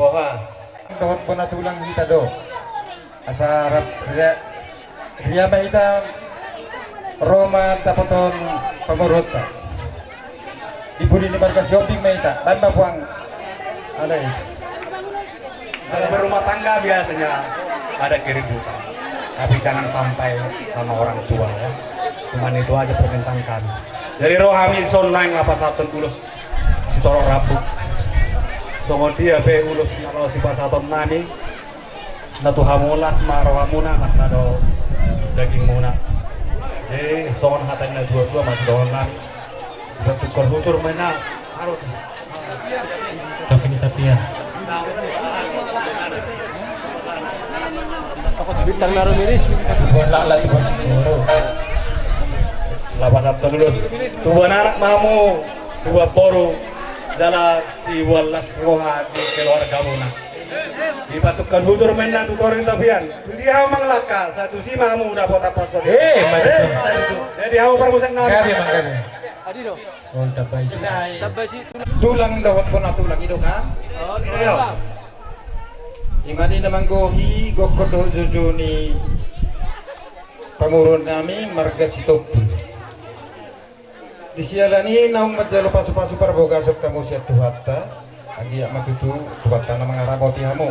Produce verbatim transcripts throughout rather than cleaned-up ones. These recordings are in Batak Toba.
Boha. Dohot bona tulang hita do. Asa rap ria, ria ma hita ro mandapothon pamoruonta. Di pudi ni marga Sihombing ma hita, baen ma puang. Alai. Kalau berumah tangga biasanya ada keributan. Tapi jangan sampai sama orang tua, ya. Cuman itu aja permintaan kami. Jadi ro hami dison naeng pasahathon ulos sitorop rambu. Songon dia pe ulos na laho sipasahatonnami, na tu hamu las ma rohamuna, las ma do dagingmuna. Jadi songon hata ni na tuatua ma sidohononnami. Dipatukkothon hujur ma inna. Aro. Tapi ni tapian. Bintang na ro miris. Tubuan laklak, tubuan singkoru. Lapasan tolu dos. Tubuan anak ma hamu, tubuan boru, jala siboan las roha di keluargamuna. Dipatukkothon hujur ma inna tu toru ni tapian. Tu dia hamu mangalangka, sai tusi ma hamu dapotan pansalongan. Eh, maju. Eh, jadi hamu parmusaknami. Gabe, Bang, gabe. Adi do. Oh, tambai. Tambai si tulang. Tulang dohot bona tulang i do kan? Oh, iya. Ima di na manggohi gokhon dohot joujou ni pamoruonnami marga Sitompul. Di siala ni naung manjalo pasupasu parbagason hamu sian Tuhanta, anggiat ma tutu Tuhanta na mangaramoti hamu.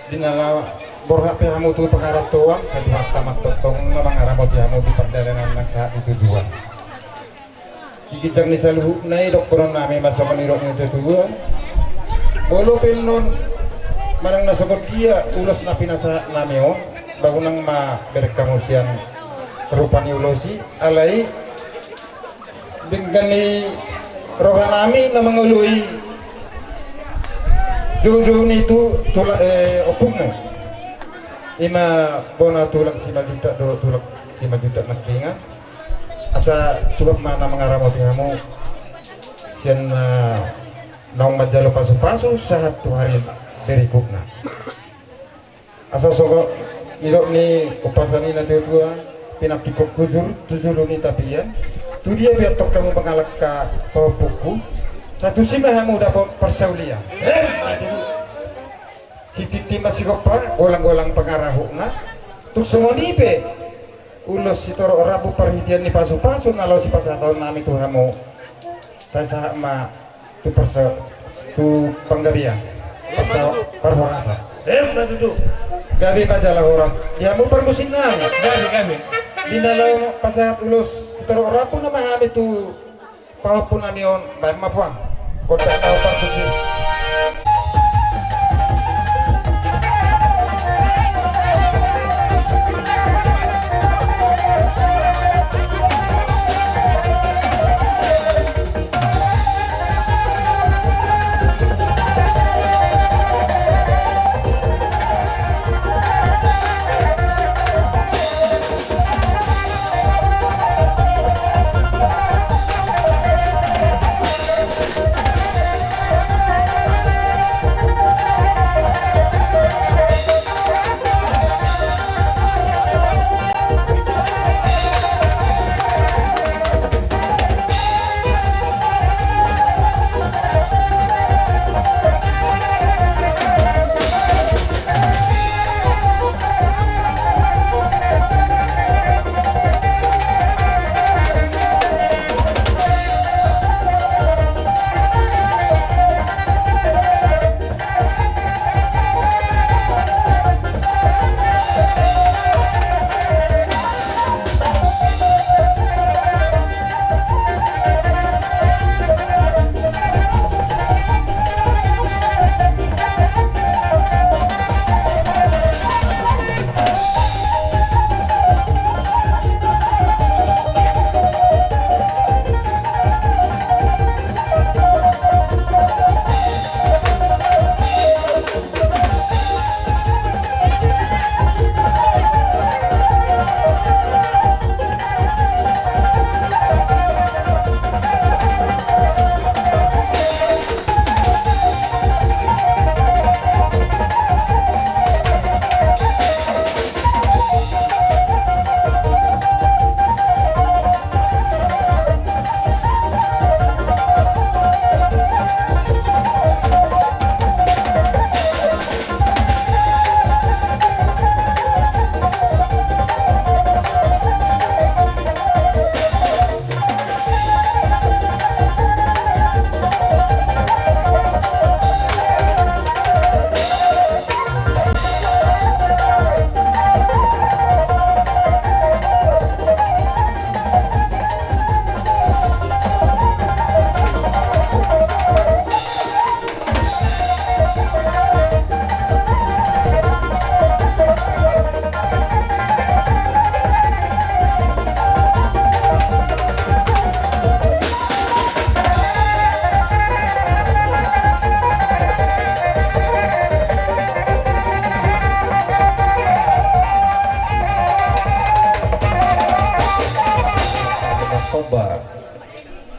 Di na laho borhat pe hamu tu pangarantoan, sai Tuhanta ma tongtong na mangaramoti hamu di pardalanan na sahat di tujuan. Di ginjang ni saluhutna i dohononnami ma songon nidok ni natuatua. Molo pe annon manang na songon dia ulos na pinasahatnami on, ba unang ma bereng hamu sian rupa ni ulos i, alai denggan ni rohanami na mangoloi joujou ni tu, tula, eh, ompungmu. Ima bona tulang Simanjuntak dohot tulang Simanjuntak Nangkingan. Asa Tuhan ma na mangaramoti hamu sian, eh, naung manjalo pasupasu sahat tu ari berikutna. Asa songon nidok ni umpasa ni natuatua, pinantikhon hujur tu julu ni tapian. Tu dia pe antong hamu mangalangka pahompungku, sai tusi ma hamu dapot parsaulian. Eh, Sititi ma sigompa, golanggolang pangarahutna. Tung songon i pe ulos sitorop rambu parhitean ni pasupasu na laho sipasahatonnami tu hamu, sai sahat ma tu parsa-, tu panggabean. Parsa-, parhorasan. Emma tutu. Gabe ma jala horas. Di hamu parmusiknami. Gabe, gabe. Di na laho pasahat ulos sitorop rambu nama hami tu pahompunami on, baen ma puang. Gondang na umpar tusi.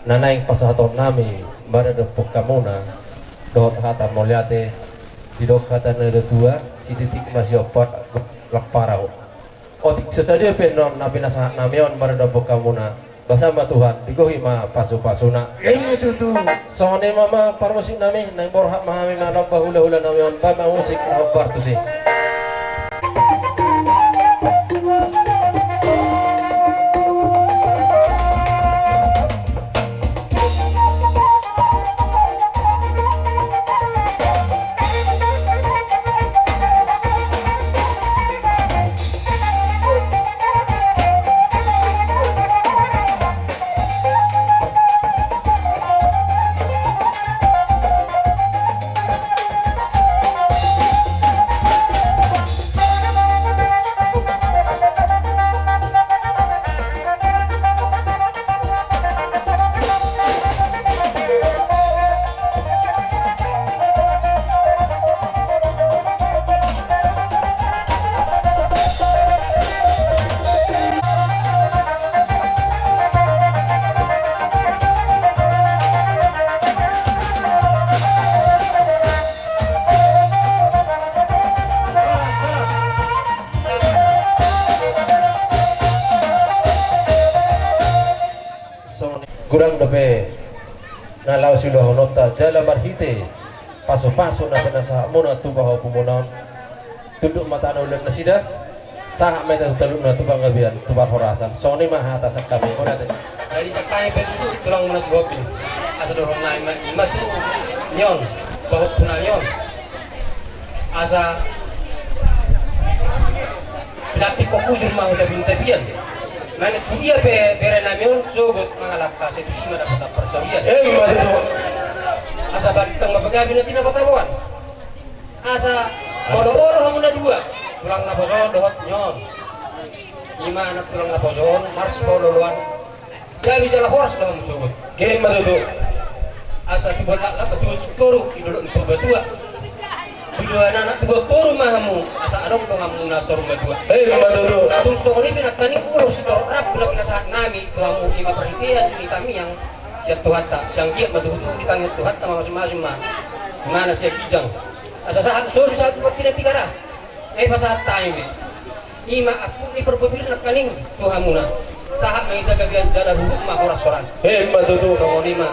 Na naeng pasahaton nami maradophon hamuna dohot hata mauliate, didok hata ni na tua, sititik ma siompat, lam parau. Otik so tadi pe annon na pinasahat nami on maradophon hamuna, basa ma Tuhan, digohi ma pasupasuna. Ima tutu. Songon i ma amang parmusik nami, naeng borhat ma hami manomba hulahula nami on, ba ma musik na hombar tusi. Songon i godang dope na laho siulahononta jala marhite pasupasu na pinasahatmuna tu pahompu muna on, tunduk ma tano ulang nasida, sahat ma hita tu talukna tu panggabean tu parhorasan. Songon i ma hata sian hami, mauliate. Jadi sian hami pe tutu tulang muna Sihombing, asa dohonon nami ma, ima tutu ni on, pahompu nami on. Asa pinantikhon hujur ma tu tapian-tapian. Manang tu dia pe bere nami on sogot mangalangka, sai tusi ma dapot parsaoran. Ima tutu. Asa bantang ma pagabe na di na pataruan. Asa molo olo hamu na dua, tulang naposo dohot ni on. Ima anak tulang naposo on marsipaolooloan. Gabe jala horas do hamu sogot. Ima tutu. Asa tubuan laklak ma tubuan sitoru di dolok ni Purbatua. Tubuan anak tubuan boru ma hamu, asa adong do hamu na saur matua. Ima tutu. Tung songon i pe nangkaning ulos sitorop rap na pinasahat nami tu hamu, ima parhitean ni tamiang sian Tuhanta, sai anggiat ma tutu dipangido Tuhanta ma masing-masing ma. Ima na sian ginjang. Asa sahat so sahat tu partingkian Tigaras. Ai pasahat hami be. Ima angkup ni parpopir nangkaning tu hamuna. Sahat ma hita gabean jala huhut ma horas-horas. Ima tutu. Songon i ma.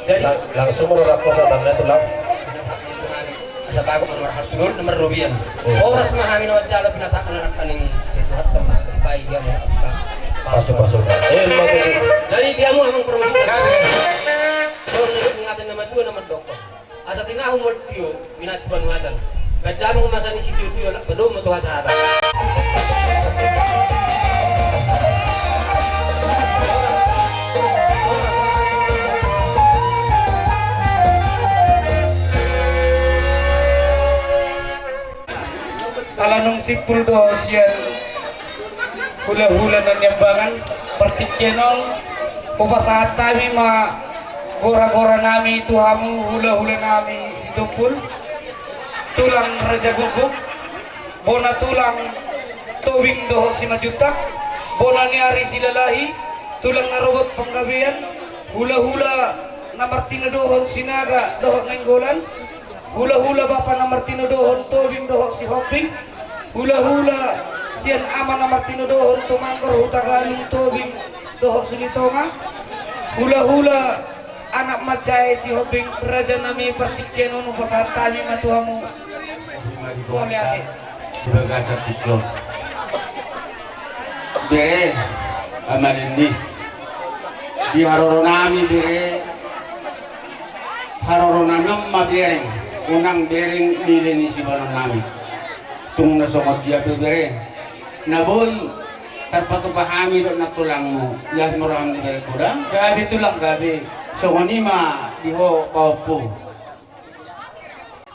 Jadi lang-, langsung ro rap kota tanda tulang. Asa bagot ma marhatu dol na marrobian. Horas ma hami na manjalo pinasahatna nangkaning. Sai Tuhanta ma baen dia ma. Pasu-pasu. Ima tutu. Jadi dia ma amang parmusik. Songon i do ingatan na matua na mandok. Asa tinahu ma tio, minat tu panuatan. Baen damang ma sian i sitio-tio, laos padomu ma tu hasahatan. Ala nunga simpul do sian hula-hula na niambangan, partingkian on hupasahat hami ma gora-gora nami tu hamu hula-hula nami Sitompul, tulang Raja Guguk, bona tulang Tobing dohot Simanjuntak, bona ni ari Silalahi, tulang na robot panggabean, hula-hula na martinodohon Sinaga dohot Nainggolan, hula-hula bapa na martinodohon Tobing dohot Sihombing, hula-hula sian ama na martinodohon Tumangkor, Hutagalung, Tobing dohot Silitonga, hula-hula anak manjae Sihombing, raja nami, partingkian on hupasahat hami ma tu hamu. Mauliate. Di bagasan tingki on. Bere, ama nini. Di haroro nami bere. Haroro nami on ma bereng. Unang bereng nilai ni sibaonon nami. Tung na songon dia pe bere. Na boi tarpatupa hami dohot nantulangmu. Ia mora hami bere kuda. Gabe tulang gabe. Songon i ma di ho pahompu.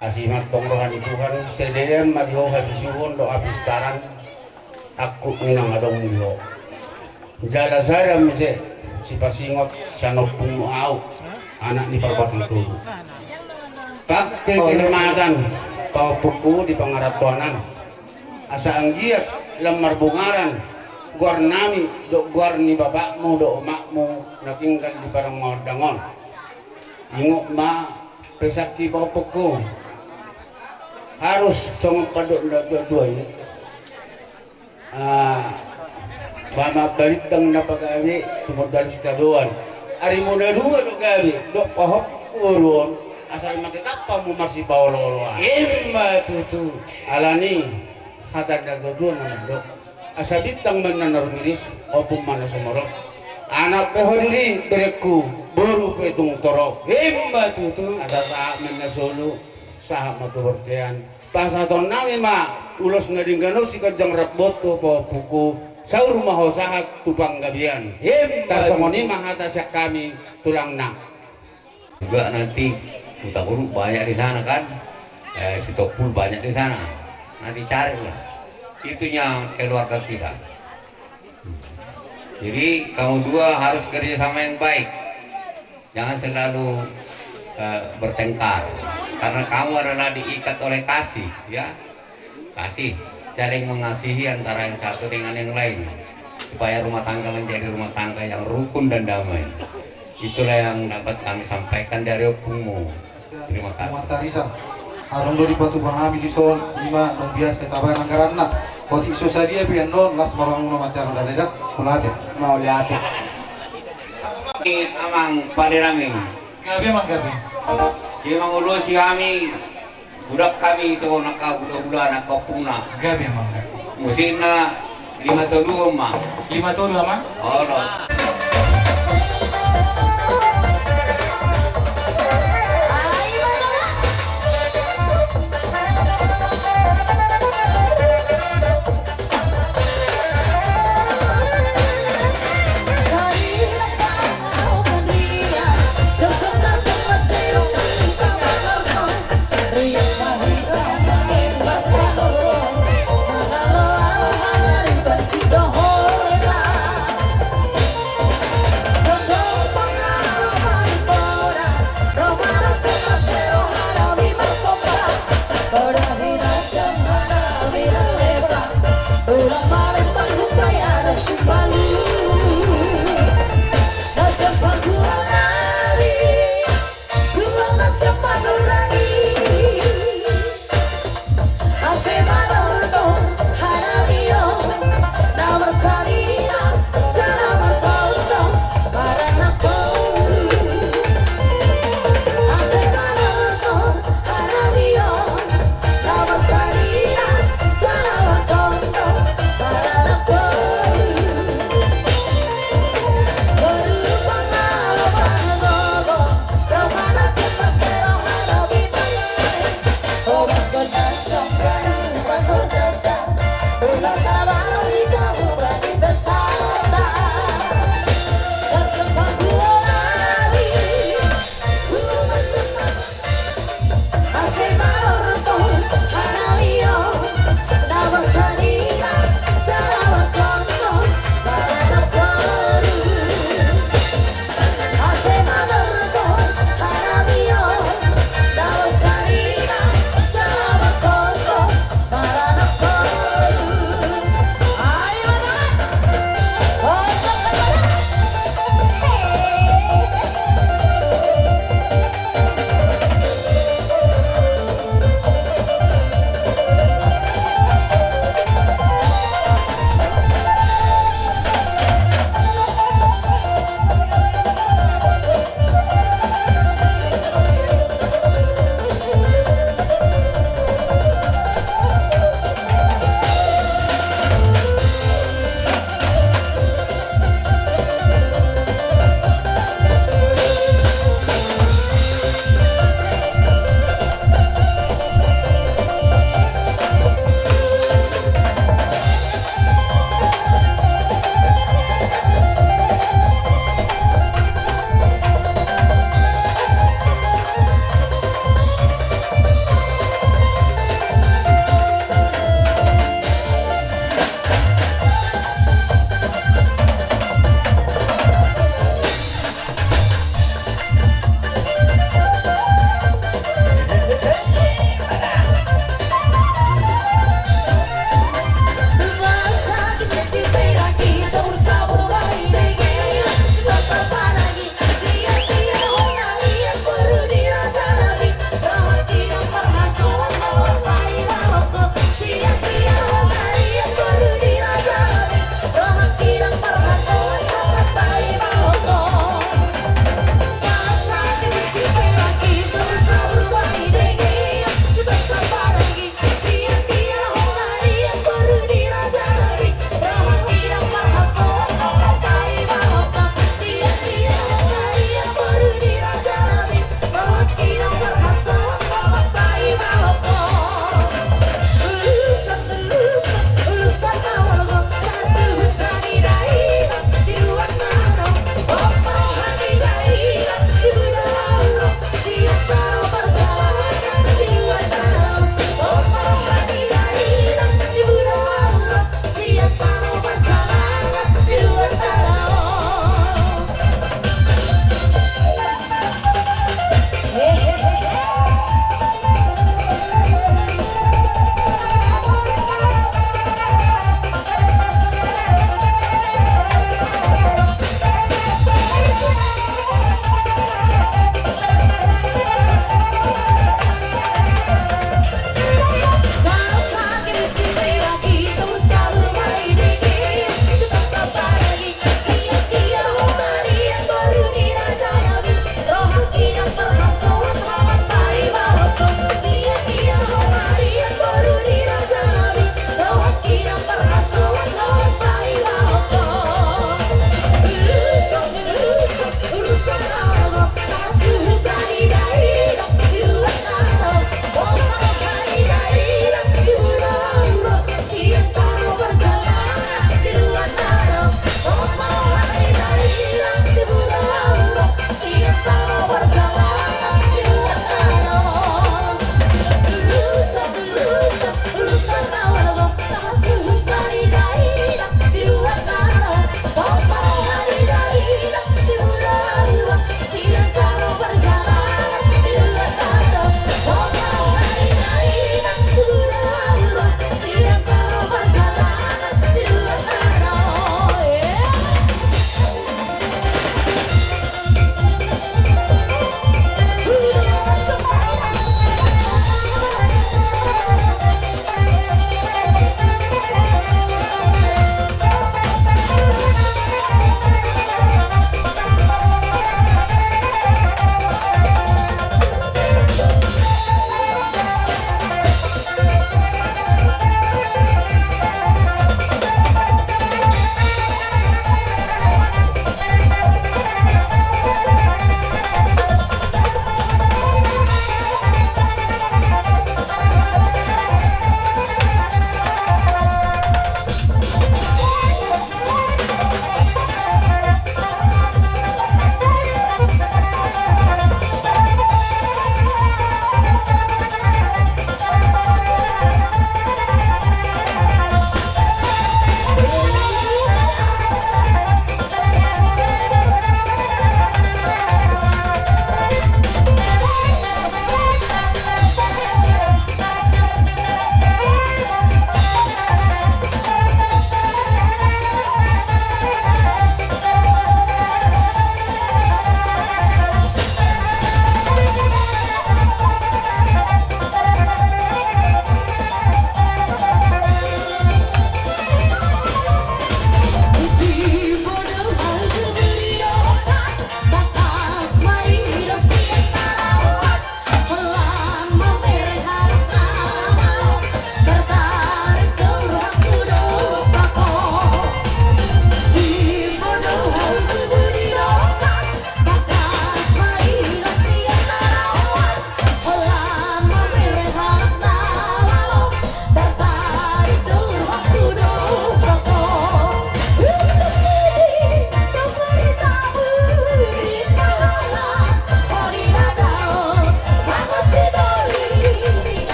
Asi ma antong roha ni Tuhan, sedean ma di ho habisuhon dohot hapistaran, angkup ni na adong di ho. Jala sada muse sipasingot sian ompungmu au, anak ni parbatang tubu. Pangke kehormatan pahompungku di pangarantoan an. Asa anggiat lam marbungaran Goar nami dohot goar ni bapakmu dohot omakmu na tinggal di Padang Mawardang on. Ingot ma, pe sangki pahompungku, harus songon pandok na dua-dua i. Ah, ma, ma balintang na pagabe, tumundalhon sitadoan. Arimuna dua do gabe, dohot pahompungku boru on, asal ma tetap hamu marsipaolo-oloan. Ima tutu. Alani hata na dua-dua na mandok: Asa bintang ma inna na rumiris, ompung ma na sumorop. Anak pe ho diri berengku, boru pe tung torop. Ima tutu. Asa sahat ma inna solu, sahat ma tu bortean. Pasahaton nami ma ulos na denggan on siganjang rap boto, pahompungku, saur ma ho sahat tu panggabean. Ima tutu. Tarsongon i ma hata sian hami, tulang na. Juga nanti Hutauruk banyak di sana kan, eh, Sitompul banyak di sana. Nanti carilah. Itunya keluarga kita. Jadi kamu dua harus kerja sama yang baik. Jangan selalu, eh, bertengkar. Karena kamu adalah diikat oleh kasih, ya. Kasih, saling mengasihi antara yang satu dengan yang lain, supaya rumah tangga menjadi rumah tangga yang rukun dan damai. Itulah yang dapat kami sampaikan dari ompungmu. Terima kasih. Muat tarisan. Adong do dipatupa hami dison, ima naung biasa tabaen anggaranna. Otik so sadia pe annon, las ma rohamuna manjalo, da, da, da. Mauliate. Mauliate. Amang pade nami. Gabe, amang, gabe. Dia mangulosi kami. Budak kami songon angka hulahula, angka ompungna. Gabe, amang, gabe. Musikna lima tolu, amang. Lima tolu, amang? Olo.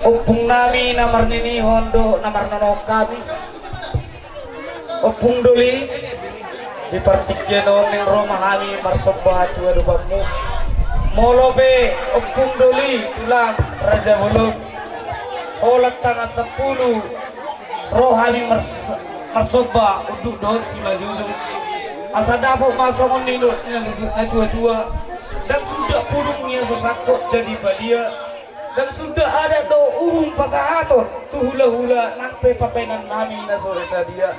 Ompung nami na marninihon dohot na marnonohon hami, Ompung Doli, di partingkian on naeng ro ma hami marsomba tu adopanmu. Molo pe Ompung Doli, tulang, raja bolon, holan tangan sampulu ro hami mars-, marsomba unduk dohot simanjujung. Asa dapot ma songon nidok ni na, na tuatua: Ndang suda pudung ia so sangkot jadi badia, ndang suda adat dohot uhum pasahaton tu hulahula nang pe pambahenan nami na so sadia.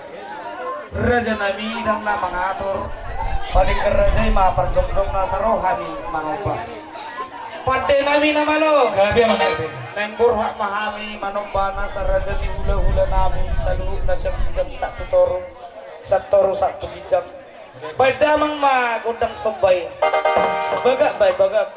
Raja nami ndang na mangatur, padenggan raja i ma parjongjongna asa ro hami manomba. Pande nami na malo, gabe ma gabe. Naeng borhat ma hami manomba nasa raja ni hulahula nami saluhutna sian ginjang sahat tu toru, sian toru sahat tu ginjang. Baen damang ma gondang somba i. Bagak baen, bagak.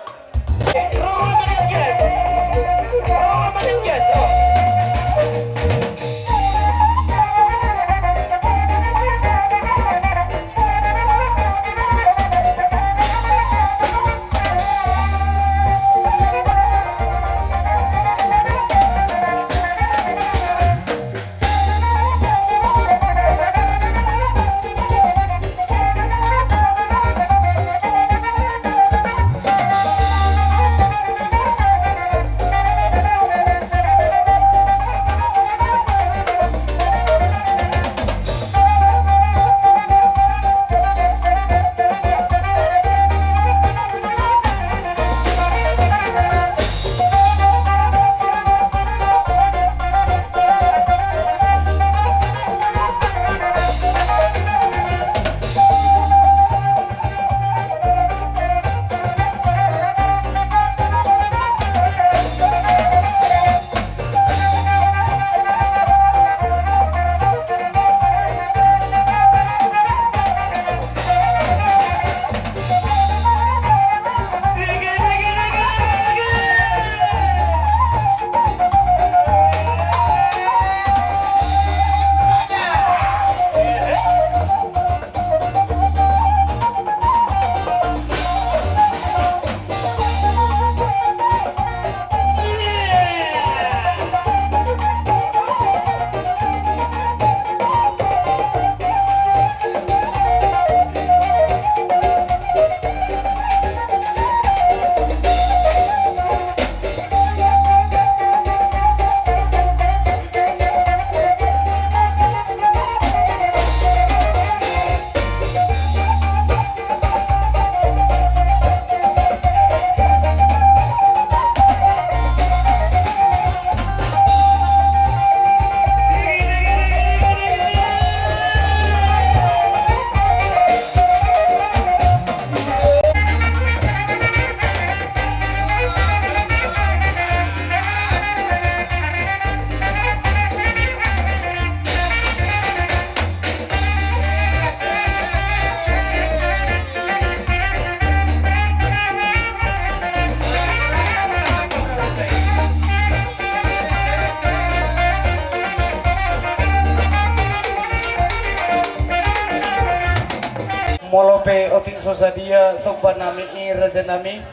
Molo pe otik so sadia somba nami i, raja nami,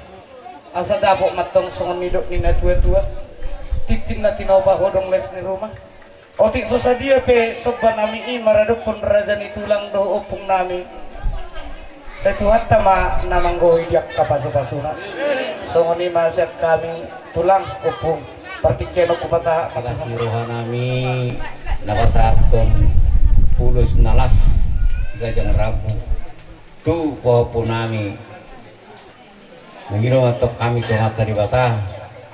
asa dapot ma tong songon nidok ni na tuatua: Tintin na tinopa, hodong les ni ruma. Otik so sadia pe somba nami i maradophon raja ni tulang dohot ompung nami, sai Tuhanta ma na manggohi di angka pasupasuna. Songon i ma sian hami, tulang, ompung, partingkian on hupasahat ma tu las ni roha nami na pasahathon ulos na las, siganjang rambu tu pahompu nami. Mangido ma tong hami tu Amanta Debata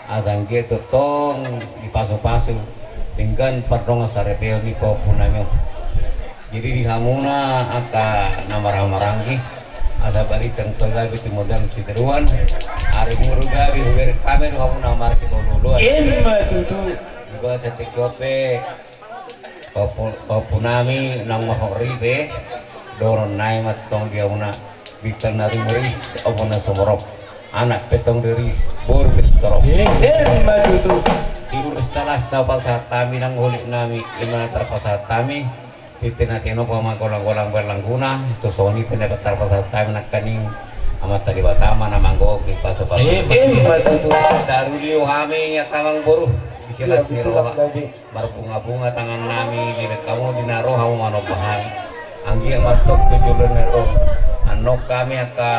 asa anggiat tongtong dipasupasu denggan pardongan saripeon ni pahompu nami on. Jadi di hamuna angka na marhahamaranggi, asa barita pagabe tu modang sitiruan, ari muru gabe hubereng hami do hamuna marsipaolooloan. Ima tutu. Di bagasan tingki on pe, pahompu, pahompu nami naung marhot ripe, dohonon nami ma tong di hamuna: Bintang na riris, ombun na sumorop, anak pe tong riris, boru pe torop. Ima tutu. Di ulos na las na hupasahat hami nang holik nami, ima na tarpasahat hami, tintin na tinopa ma golanggolang berlangguna, tu songon i pe na tarpasahat hami nangkaning Amanta Debata ma na manggogoi pasupasu. Ima tutu. Tarulio hami angka amangboru di silas ni roha. Marbunga-bunga tangan nami di bengkamu di na roha mu manomba hami. Anggiat martok tu jolo ni roha. Annon hami angka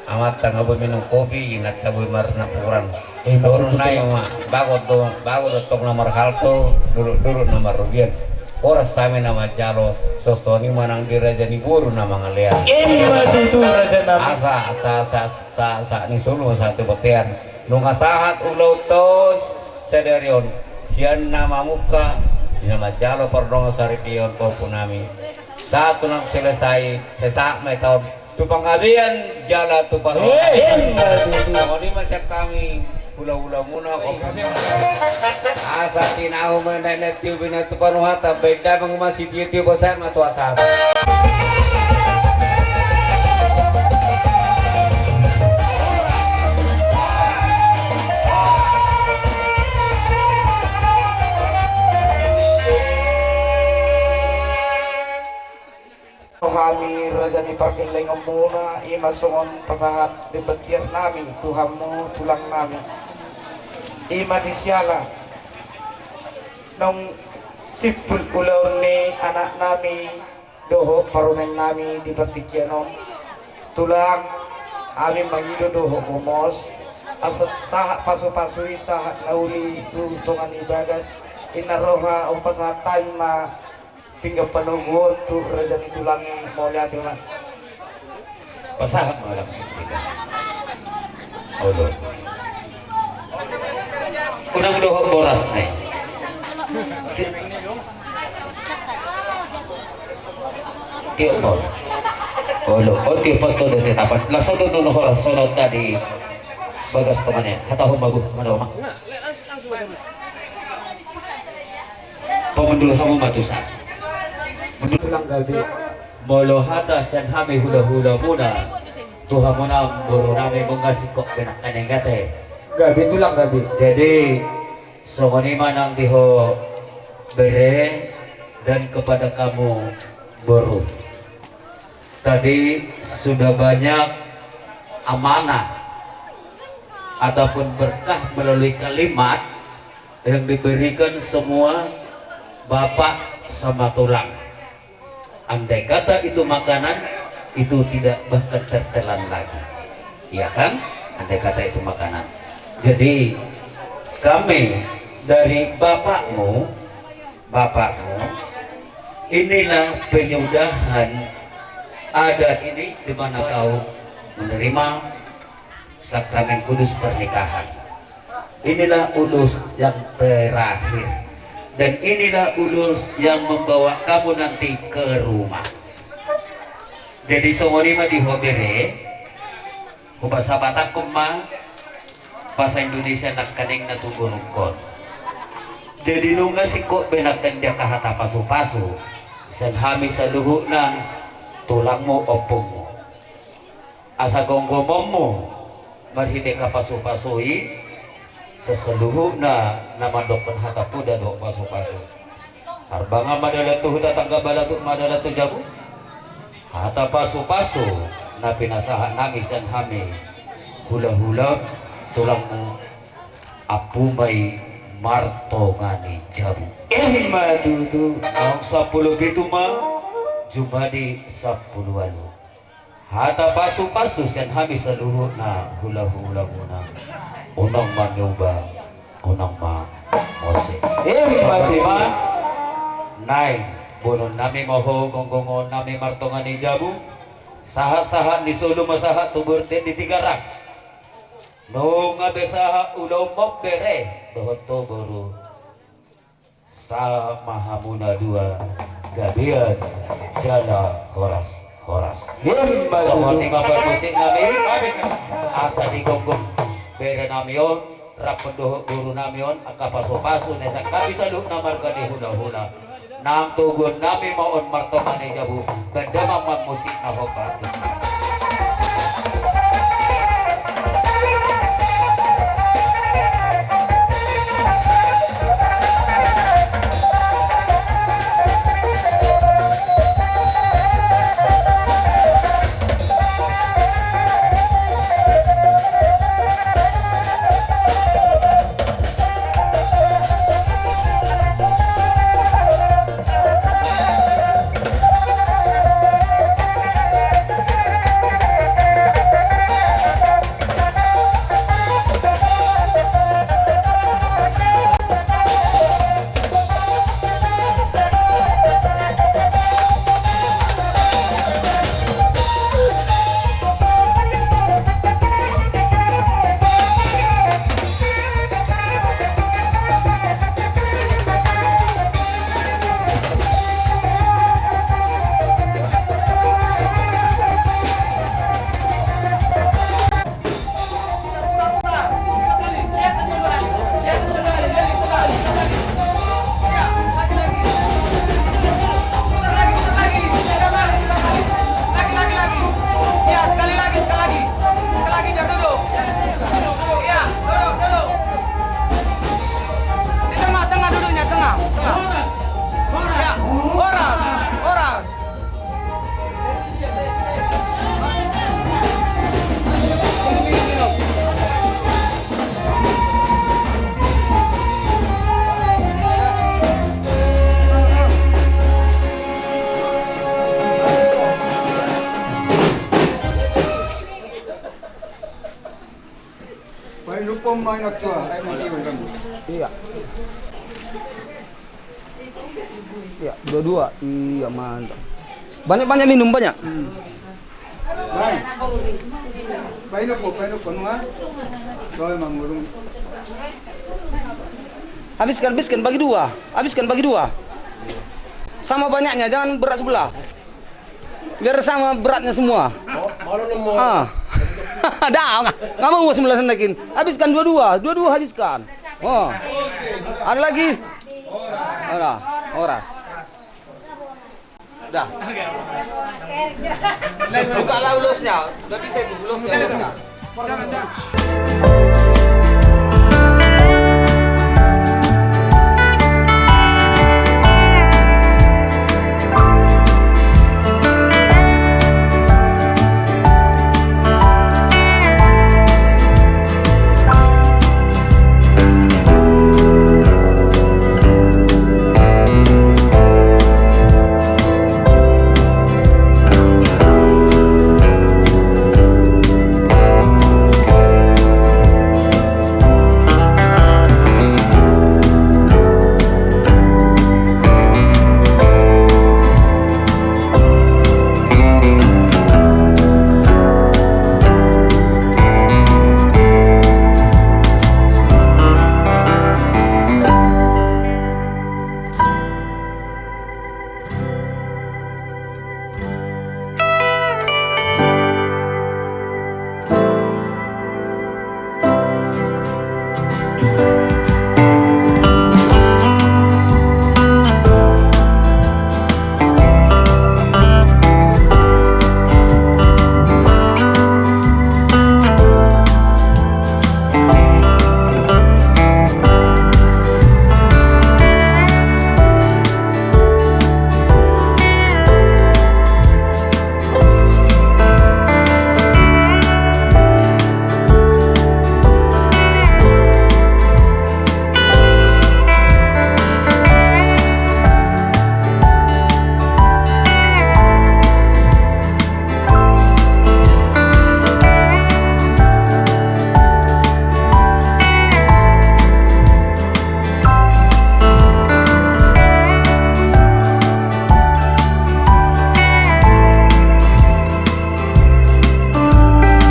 amanta nga boi minum kopi, inanta boi marnapuran. Ima tutu. Dohonon nai ma, bagot do, bagot do tong na marhalto, dolok-dolok na marrugian. Horas hami na manjalo, songon i ma nang di raja ni boru na mangalean. Ima tutu raja nami. Asa, asa, asa, asa, asa ni solu ma sahat tu bontean. Nunga sahat ulaonta sadari on, sian na mamungka, di na manjalo pardongan saripeon pahompu nami. Sahat tu na selesai, sai sahat ma hita on tu panggabean jala tu parhorasan. Ima tutu. Songon i ma sian hami hula-hulamuna, ompung. Asa tinahu ma na, na tiup i na tu panuhatan, baen damang ma sitio-tio, bosan ma tu asa. Hami raja ni pargellengonmuna, ima songon pasahat ni bontean nami tu hamu tulang nami. Ima di siala naung simpul ulaon ni anak nami dohot parumaen nami di partingkian on. Tulang, hami mangido dohot gomos, asa sahat pasupasu i sahat na uli tu tonga ni bagas. Inna roha, hupasahat hami ma pinggan panoguhon tu raja ni tulang i, mauliate ma. Pasahat ma langsung pinggan. Olo. Unang dohot boras nai. Tiop ma. Olo, o tiop ma, tolu, tiop ma. Langsung do nunu horas songon tadi bagas tongan i. Hatahon ma, Bu, mana, Oma? Pamundul hamu ma tusan. Tulang gabe. Molo hata sian hami hula-hulamuna tu hamuna boru nami, nunga singkop be nangkaning, ate. Gabe tulang gabe. Jadi songon i ma nang di ho bere dan kepada kamu boru. Tadi sudah banyak amanah ataupun berkah melalui kalimat yang diberikan semua bapak sama tulang. Andai kata itu makanan, itu tidak bahkan tertelan lagi. Iya kan? Andai kata itu makanan. Jadi, kami dari bapakmu, bapakmu, inilah penyudahan adat ini di mana kau menerima sakramen kudus pernikahan. Inilah ulos yang terakhir. Dan inilah ulos yang membawa kamu nanti ke rumah. Jadi songon i ma di ho bere, hupasahathon ma bahasa Indonesia nangkaning na tu borungkon. Jadi nunga singkop be nangkin di angka hata pasupasu sian hami saluhutna tulangmu, ompungmu. Asa gomgomonmu marhite angka pasupasu i, saluhutna na mandokkon hata poda dohot pasupasu. Harbangan ma dalan tu huta, tangga balatuk ma dalan tu jabu. Hata pasupasu na pinasahat nami sian hami hulahula tulangmu, Ampumai Martonga ni Jabu. Ima tutu. Naung sampulu pitu ma jumadi sampulu ualu. Hata pasupasu sian hami saluhutna hulahulamuna. Unang manyoba, unang mangose. Ima tutu. Naeng boanon nami ma ho, gonggongon nami Martonga ni Jabu. Sahatsahat ni solu ma sahat tu bontean di Tigaras. Nunga be sahat ulaonmon bere dohot ho boru. Sahat ma hamu na dua gabean jala horas-horas. Ima tutu. Songon i ma parmusik nami. Asa digonggong bere nami on rap dohot boru nami on angka pasupasu na sian hami saluhutna marga ni hulahula. Nang toguon nami ma on Martonga ni Jabu, baen damang ma musik na hombar. Main waktu, ah, ayo nanti, Bang. Iya. Iya, dua-dua. Iya, mantap. Banyak-banyak minum, banyak. Hmm. Baik. Baik, nopo, baik, nopo, nua. Baik, Mang Guru. Habiskan, habiskan, bagi dua. Habiskan, bagi dua. Sama banyaknya, jangan berat sebelah. Biar sama beratnya semua. Ah. Dah, nggak, nggak mau sebelah sana, Kin. Habiskan dua-dua, dua-dua habiskan. Oh. Ada lagi? Ada. Horas. Dah. Bukalah ulosnya. Udah bisa itu, ulosnya, ulosnya.